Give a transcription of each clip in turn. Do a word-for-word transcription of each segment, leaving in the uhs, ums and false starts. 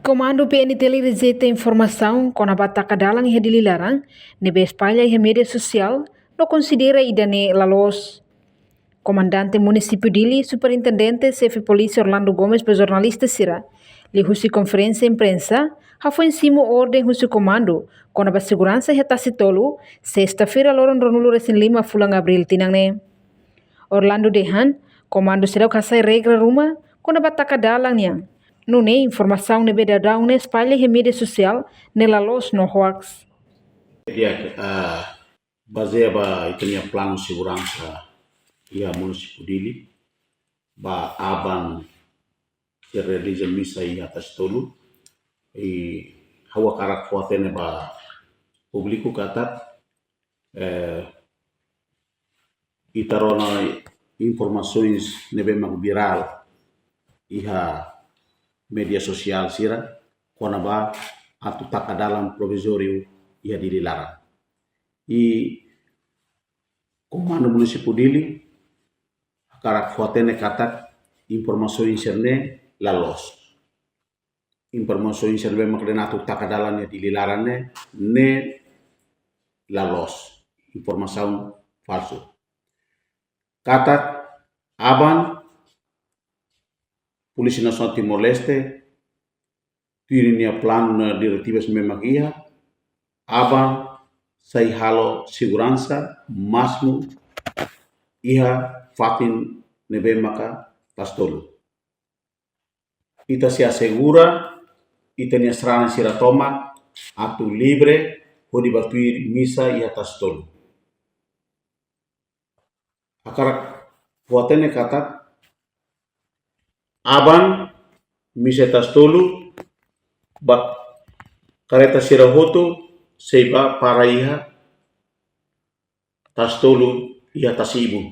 Komandu P N T L rejeita informasaun kona-ba taka dalan iha Dili laran ne'ebé espalla iha média sosiál no konsidera ida-ne'e la loos. Komandante Munisípiu Dili, Superintendente Xefe Polísia Orlando Gomes ba jornalista sira, liuhusi konferénsia imprensa, hafoin simu orden husi komandu kona-ba seguransa iha Tasi Tolu, sesta-feira loron ruanulu-resin-lima fulan Abríl tinan ne'e. Orlando dehan, komandu seidauk hasai regra ruma kona-ba taka dalan nian. Nune'e informasaun ne'ebé daudaun ne'e espalla iha média sosiál ne'e la loos no hoaks. Di'ak, ah, bazeia ba ita-nia planu seguransa iha Munisípiu Dili, ba aban sira realiza misa iha Tasi Tolu, i ha'u hakarak fó-hatene ba públiku katak, eh, ita rona informasoens ne'ebé mak virál iha média sosiál sira kona-ba atu taka dalan provizóriu iha Dili laran. I Komandu Munisípiu Dili hakarak fó-hatene katak informasaun sira-ne'e la loos. Informasaun sira ne'ebé mak dehan atu taka dalan iha Dili laran ne'e, ne'e la loos. Informasaun falsu. Katak aban Polísia Nasionál Timor-Leste tuir nia planu no diretivas ne'ebé mak iha, aban sei halo seguransa másimu iha fatin ne'ebé maka Tasi Tolu. Ita sei asegura ita-nia sarani sira tomak atu livre hodi bá tuir misa iha Tasi Tolu. Hakarak fó-hatene katak aban misa iha Tasi Tolu, ba kareta sira hotu sei bá para iha Tasi Tolu iha Tasi Ibun.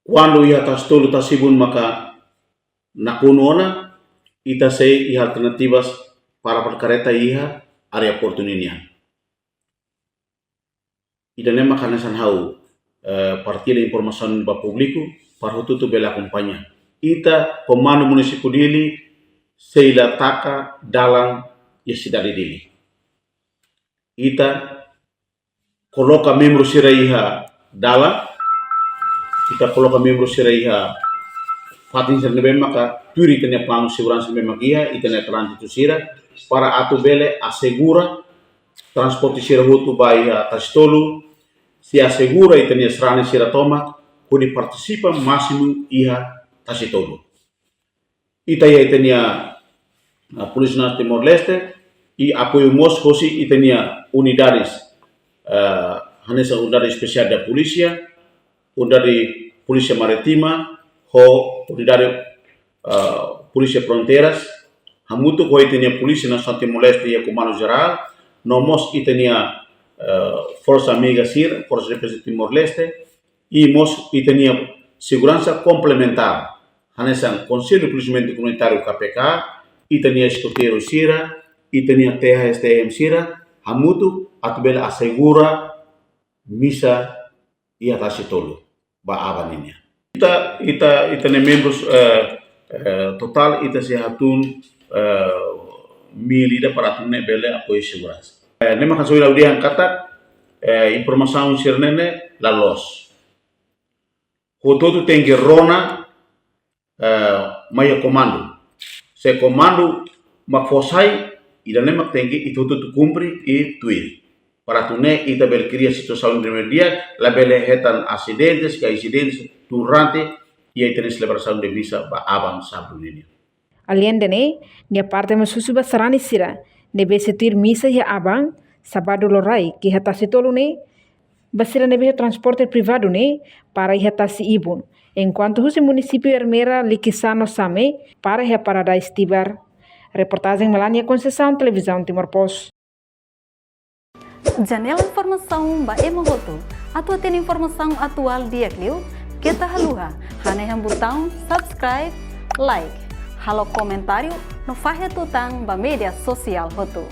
Kuandu iha Tasi Tolu, Tasi Ibun maka nakonu ona, ita sei iha alternativas para, para kareta iha aeroportu ninian. Ida-ne'e mak hanesan ha'u, eh, partilla informasaun ba públiku, para hotu-hotu bele akompaña. Ita, Komandu Munisípiu Dili, sei la taka dalan iha sidade Dili. Ita koloka membru sira iha dalan, ita koloka membru sira iha fatin sira ne'ebé maka tuir ita-nia planu seguransa ne'ebé maka iha, ita-nia tránzitu sira, para atu bele asegura transporte sira hotu ba iha Tasi Tolu, sei asegura ita-nia sarani sira tomak hodi partisipa másimu iha Tasi Tolu. Ita iha ita-nia, ah, Polísia Nasionál Timor-Leste, i apoiu mós hosi ita-nia unidades, ah, hanesan Unidade Espesiál da Polísia, Unidade Polísia Marítima, ho Unidade, ah, Polísia Fronteiras, hamutuk ho ita-nia Polísia Nasionál Timor-Leste iha Komandu Jerál, no mós ita-nia, ah, Forsa Amiga sira, Forsa Defeza Timor-Leste, i mós ita-nia seguransa komplementár, hanesan Konsellu Polisiamentu Komunitáriu, K P K, ita-nia eskoteiru sira, ita-nia T H S T M sira, hamutuk atu bele asegura misa iha Tasi Tolu ba aban ninian. Ita, ita, ita-nia membrus, eh, eh, totál ita sei hatún, eh, mil ida para atu nune'e bele apoiu seguransa. Eh, ne'e mak hanesan ohin ha'u dehan katak, eh, informasaun sira-ne'e la loos. Hotu-hotu tenke rona, eh, mai iha komandu. Se komandu mak fó sai, ida-ne'e mak tenke ita hotu-hotu kumpre i tuir. Para atu nune'e ita bele kria situasaun ida ne'ebé di'ak, labele hetan asidentes ka insidentes durante iha ita-nia selebrasaun de misa ba aban sábadu ninian. Aleinde ne'e, nia parte mós husu ba sarani sira ne'ebé sei tuir misa iha aban, sábadu loraik, iha Tasi Tolu ne'e, ba sira ne'ebé iha transporte privadu ne'e para iha Tasi Ibun, enkuantu husi munisípiu Ermera, Likisá no Same para iha Paradise Tibar. Reportajen Melania Conceição, Televizaun Timor Post. Janela informasaun ba ema hotu. Atu hatene informasaun atuál di'ak liu, keta haluha hanehan butaun subscribe, like, halo komentáriu no fahe tutan ba média sosiál hotu.